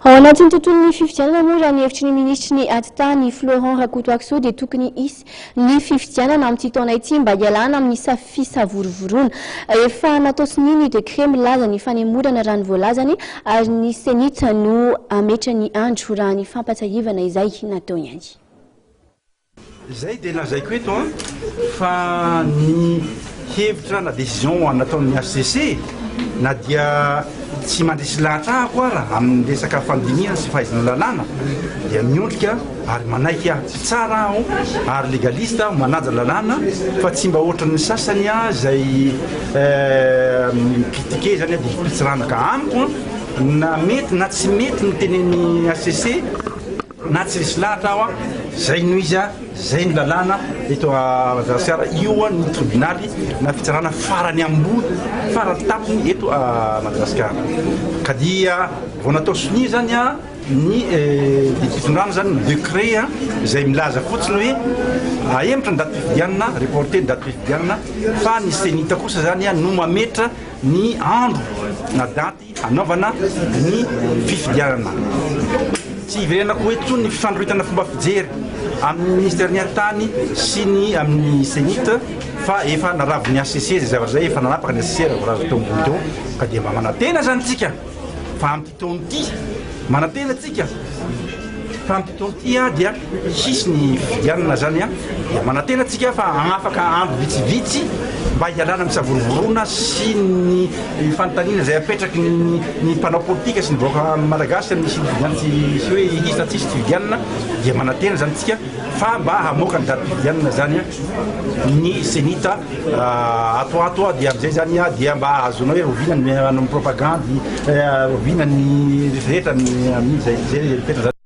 Ao anatin'ny tontolon'ny fifidianana moa, raha ny hevitry ny minisitry ny Atitany, Florent Rakotoarisoa, dia tokony hisy ny fifidianana amin'ity taona ity mba hialana amin'ny fisavorovoroana. Efa natao sonia ny décret milaza ny fanemorana, raha ny voalazany, ary ny CENI-T no hametra ny andro, raha ny fampatsiahivana izay nataony ihany. Zay dia lazaiko eto an fa ny hevitra na décision nataon'ny HCC, na dia tsy mandresy lahatra ahako ara amin'ny resaka fandinihana sy fahaizana lalàna, dia miondrika ary manaiky aho. Tsy tsara aho ary légaliste aho, manaja lalàna, fa tsy mba ohatran'ny sasany a zay mi-critique zany a dia mpitsirana. Ka amiko, na mety na tsy mety ny tenen'ny HCC, na tsy resy lahatra aho a, zay no izy a, zay ny lalàna eto Madagasikara io a. Ny tribonaly na fitsarana farany ambony, farany tampony eto Madagasikara, ka dia vao natao sonia zany a ny didim-pitondrana zany, ny décret a zay milaza fotsiny hoe ahemotra ny daty fifidianana, reporté ny daty fifidianana, fa ny CENI-T kosa zany a no mametra ny andro na daty anaovana ny fifidianana. Tsy iverenako hoe tsony ny fifandroritana fomba fijery amin'ny ministère ny Atitany sy ny amin'ny CENI-T, fa efa naravon'ny HCC zay zavatra zay, efa nanapaka ny HCC raha voalaza teo ambony teo. Ka dia mba manantena zany tsika fa amin'ity taona ity, manantena tsika fa amin'ity taona ity a dia hisy ny fifidianana zany a. Dia manantena tsika fa afaka andro vitsivitsy mba hialana amin'ny savorovoroana sy ny fanontaniana izay apetraky ny mpanao politika sy ny vahoaka malagasy amin'ny sy ny fifidianana sy hoe hisy na tsisy fifidianana. Dia manantena zany tsika fa mba hamoaka ny daty fifidianana zany a ny CENI-T ato ato a. Dia amizay zany a dia mba azonao hoe rovina ny manao propagande, rovina ny rehetra amin'iny zay zay mipetra zany.